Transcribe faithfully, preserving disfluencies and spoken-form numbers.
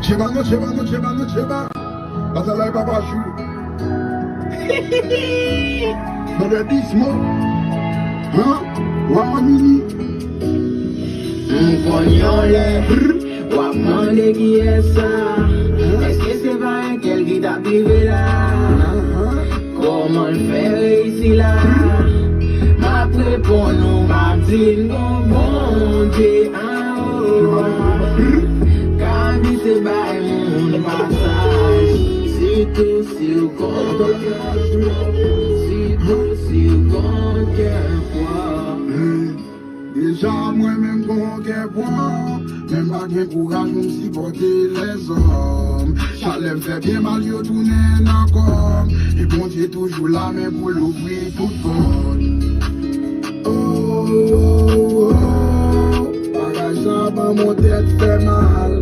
Cheba non, cheba non, cheba non, cheba. Pasa la e papa chou. Bebe dis mo. Hein? Wa mini. M konn yon lè w ap mande kiyès sa. Èske se pa enkèl ki t ap rive la? Kòman l fè reyisi la? M ap reponn ou, m ap di n gon Bondye anwo a. Ka vise bay moun pasaj. Sitou si w gon kè, sitou si w gon kè pwòp. Deja mwen menm gon kè pwòp, men m pa gen kouraj pou m sipòte lèzòm. Chalè m fè byen mal yo tounen nan kò m. E Bondye toujou la men pou l ouvri tout pòt. Oh, oh, oh, oh. Bagay sa ban m yon tèt fè mal.